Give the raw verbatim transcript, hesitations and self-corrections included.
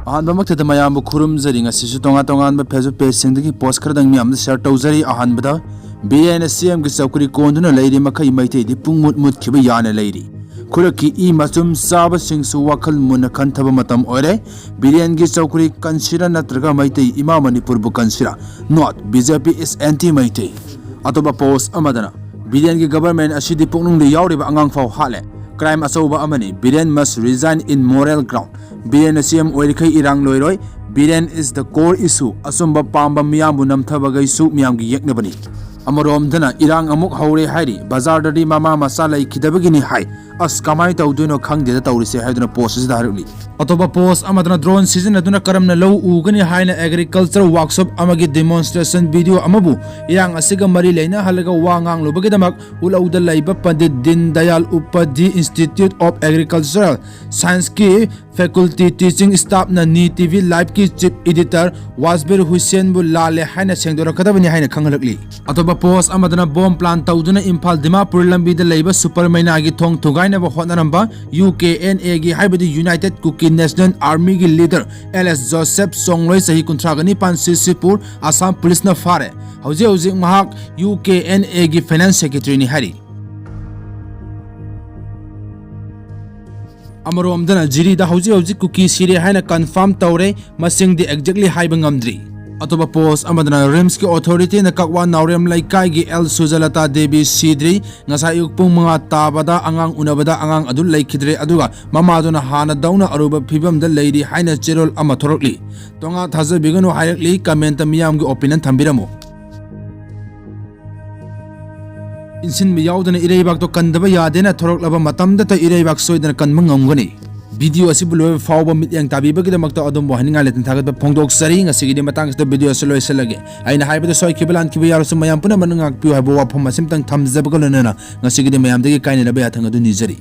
ꯑꯍꯥꯟꯕꯃꯛꯇꯗ ꯃꯌꯥꯝꯕꯨ ꯈꯨꯔꯨꯝꯖꯔꯤ꯫ ꯉꯁꯤꯁꯨ ꯇꯣꯉꯥꯟ ꯇꯣꯉꯥꯟꯕ Facebook pageꯁꯤꯡꯗꯒꯤ post ꯈꯔꯗꯪ ꯃꯌꯥꯝꯗ share ꯇꯧꯖꯔꯤ꯫ ꯑꯍꯥꯟꯕꯗ, ꯕꯤꯔꯦꯟ ꯑꯁꯤ ꯁꯤꯑꯦꯝꯒꯤ ꯆꯧꯀ꯭ꯔꯤ ꯀꯣꯟꯗꯨꯅ ꯂꯩꯔꯤ ꯃꯈꯩ ꯃꯩꯇꯩꯗꯤ ꯄꯨꯡꯃꯨꯠ ꯃꯨꯠꯈꯤꯕ ꯌꯥꯅ ꯂꯩꯔꯤ꯫ ꯈꯨꯔꯛꯀꯤ ꯏ ꯃꯆꯨꯝ ꯆꯥꯕꯁꯤꯡꯁꯨ ꯋꯥꯈꯜ ꯃꯨꯟꯅ ꯈꯟꯊꯕ ꯃꯇꯝ ꯑꯣꯏꯔꯦ꯫ ꯕꯤꯔꯦꯟꯒꯤ ꯆꯧꯀ꯭ꯔꯤ ꯀꯟꯁꯤꯔꯥ ꯅꯠꯇ꯭ꯔꯒ ꯃꯩꯇꯩ ꯏꯃꯥ ꯃꯅꯤꯄꯨꯔꯕꯨ ꯀꯟꯁꯤꯔꯥ? Not B J P is anti Meitei. ꯑꯇꯣꯞꯄ post ꯑꯃꯗꯅ, ꯕꯤꯔꯦꯟꯒꯤ government ꯑꯁꯤꯗꯤ ꯄꯨꯛꯅꯨꯡꯗ ꯌꯥꯎꯔꯤꯕ ꯑꯉꯥꯡ ꯐꯥꯎ ꯍꯥꯠꯂꯦ꯫ Crime ꯑꯆꯧꯕ ꯑꯃꯅꯤ꯫ Biren must resign in moral ground꯫ ꯕꯤꯔꯦꯟꯅ ꯁꯤꯑꯦꯝ ꯑꯣꯏꯔꯤꯈꯩ ꯏꯔꯥꯡ ꯂꯣꯏꯔꯣꯏ꯫ Biren is the core issue꯫ ꯑꯆꯨꯝꯕ ꯄꯥꯝꯕ ꯃꯤꯌꯥꯝꯕꯨ ꯅꯝꯊꯕꯈꯩꯁꯨ ꯃꯤꯌꯥꯝꯒꯤ ꯌꯦꯛꯅꯕꯅꯤ꯫ ꯑꯃꯔꯣꯝꯗꯅ ꯏꯔꯥꯡ ꯑꯃꯨꯛ ꯍꯧꯔꯦ ꯍꯥꯏꯔꯤ꯫ ꯕꯖꯥꯔꯗꯗꯤ ꯃꯃꯥ ꯃꯆꯥ ꯂꯩꯈꯤꯗꯕꯒꯤꯅꯤ ꯍꯥꯏ꯫ ꯑꯁ, ꯀꯃꯥꯏꯅ ꯇꯧꯗꯣꯏꯅꯣ ꯈꯪꯗꯦꯗ ꯇꯧꯔꯤꯁꯦ ꯍꯥꯏꯗꯨꯅ post ꯑꯁꯤꯗ ꯍꯥꯏꯔꯛꯂꯤ꯫ ꯑꯇꯣꯞꯄ post ꯑꯃꯗꯅ, drone ꯁꯤꯖꯤꯟꯅꯗꯨꯅ ꯀꯔꯝꯅ ꯂꯧ ꯎꯒꯅꯤ ꯍꯥꯏꯅ agriculture workshop ꯑꯃꯒꯤ demonstration video ꯑꯃꯕꯨ ꯏꯔꯥꯡ ꯑꯁꯤꯒ ꯃꯔꯤ ꯂꯩꯅꯍꯜꯂꯒ ꯋꯥ ꯉꯥꯡꯂꯨꯕꯒꯤꯗꯃꯛ ꯎꯠꯂꯧꯗ ꯂꯩꯕ ꯄꯟꯗꯤꯠ ꯗꯤꯟ Dayal ꯎꯄꯥꯙꯤ Institute of Agricultural Scienceꯀꯤ faculty teaching staffꯅ ꯅꯤ ꯇꯤ ꯚꯤ liveꯀꯤ chief editor ꯋꯥꯖꯕꯤꯔ ꯍꯨꯁꯦꯟꯕꯨ ꯂꯥꯜꯂꯦ ꯍꯥꯏꯅ ꯁꯦꯡꯗꯣꯔꯛꯀꯗꯕꯅꯤ ꯍꯥꯏꯅ ꯈꯪꯍꯜꯂꯛꯂꯤ꯫ ꯑꯇꯣꯞꯄ post ꯑꯃꯗꯅ, bomb plant ꯇꯧꯗꯨꯅ ꯏꯝꯐꯥꯜ ꯗꯤꯃꯥꯄꯨꯔ ꯂꯝꯕꯤꯗ ꯂꯩꯕ super ꯃꯩꯅꯥꯒꯤ ꯊꯣꯡ ꯊꯨꯒꯥꯏꯅꯕ ꯍꯣꯠꯅꯔꯝꯕ U K N Aꯒꯤ ꯍꯥꯏꯕꯗꯤ United Kuki National Armyꯒꯤ leader L S Joseph ꯆꯣꯡꯂꯣꯏ, ꯆꯍꯤ ꯀꯨꯟꯊ꯭ꯔꯥꯒ ꯅꯤꯄꯥꯟ, ꯁꯤꯁꯤꯄꯨꯔ, ꯑꯁꯥꯝ ꯄꯨꯂꯤꯁꯅ ꯐꯥꯔꯦ꯫ ꯍꯧꯖꯤꯛ ꯍꯧꯖꯤꯛ ꯃꯍꯥꯛ U K N Aꯒꯤ finance secretaryꯅꯤ ꯍꯥꯏꯔꯤ꯫ ꯑꯃꯔꯣꯝꯗꯅ, ꯖꯤꯔꯤꯗ ꯍꯧꯖꯤꯛ ꯍꯧꯖꯤꯛ ꯀꯨꯀꯤ ꯁꯤꯔꯦ ꯍꯥꯏꯅ confirm ꯇꯧꯔꯦ, ꯃꯁꯤꯡꯗꯤ exactly ꯍꯥꯏꯕ ꯉꯝꯗ꯭ꯔꯤ꯫ ꯑꯇꯣꯞꯄ post ꯑꯃꯗꯅ, RIMSꯀꯤ authorityꯅ ꯀꯛꯋꯥ ꯅꯥꯎꯔꯦꯝ ꯂꯩꯀꯥꯏꯒꯤ ꯑꯦꯜ ꯁꯨꯖꯂꯇꯥ ꯗꯦꯕꯤ ꯁꯤꯗ꯭ꯔꯤ, ꯉꯁꯥꯏ ꯑꯌꯨꯛ ꯄꯨꯡ ꯃꯉꯥ ꯇꯥꯕꯗ ꯑꯉꯥꯡ ꯎꯅꯕꯗ ꯑꯉꯥꯡ ꯑꯗꯨ ꯂꯩꯈꯤꯗ꯭ꯔꯦ, ꯑꯗꯨꯒ ꯃꯃꯥꯗꯨꯅ ꯍꯥꯟꯅꯗꯧꯅ ꯑꯔꯨꯕ ꯐꯤꯕꯝꯗ ꯂꯩꯔꯤ ꯍꯥꯏꯅ ꯆꯦꯔꯣꯜ ꯑꯃ ꯊꯣꯔꯛꯂꯤ꯫ ꯇꯣꯉꯥꯟ ꯊꯥꯖꯕꯤꯒꯅꯨ ꯍꯥꯏꯔꯛꯂꯤ꯫ Commentꯇ ꯃꯤꯌꯥꯝꯒꯤ opinion ꯊꯝꯕꯤꯔꯝꯃꯨ꯫ ꯏꯟꯁꯤꯟꯕ ꯌꯥꯎꯗꯅ ꯏꯔꯩꯕꯥꯛꯇꯣ ꯀꯟꯗꯕ ꯌꯥꯗꯦꯅ ꯊꯣꯔꯛꯂꯕ ꯃꯇꯝꯗꯇ ꯏꯔꯩꯕꯥꯛ ꯁꯣꯏꯗꯅ ꯀꯟꯕ ꯉꯝꯒꯅꯤ꯫ Video ꯑꯁꯤꯕꯨ ꯂꯣꯏꯕ ꯐꯥꯎꯕ ꯃꯤꯠꯌꯦꯡ ꯇꯥꯕꯤꯕꯒꯤꯗꯃꯛꯇ ꯑꯗꯣꯝꯕꯨ ꯍꯥꯏꯅꯤꯡꯉꯥꯏ ꯂꯩꯇꯅ ꯊꯥꯒꯠꯄ ꯐꯣꯡꯗꯣꯛꯆꯔꯤ꯫ ꯉꯁꯤꯒꯤꯗꯤ ꯃꯇꯥꯡ ꯑꯁꯤꯗ video ꯑꯁꯤ ꯂꯣꯏꯁꯤꯜꯂꯒꯦ꯫ ꯑꯩꯅ ꯍꯥꯏꯕꯗ ꯁꯣꯏꯈꯤꯕ ꯂꯥꯟꯈꯤꯕ ꯌꯥꯎꯔꯁꯨ ꯃꯌꯥꯝ ꯄꯨꯝꯅꯃꯛꯅ ꯉꯥꯛꯄꯤꯌꯨ ꯍꯥꯏꯕ ꯋꯥꯐꯝ ꯑꯁꯤꯃꯇꯪ ꯊꯝꯖꯕꯒ ꯂꯣꯏꯅꯅ ꯉꯁꯤꯒꯤꯗꯤ ꯃꯌꯥꯝꯗꯒꯤ ꯀꯥꯏꯅꯅꯕ ꯌꯥꯊꯪ ꯑꯗꯨ ꯅꯤꯖꯔꯤ꯫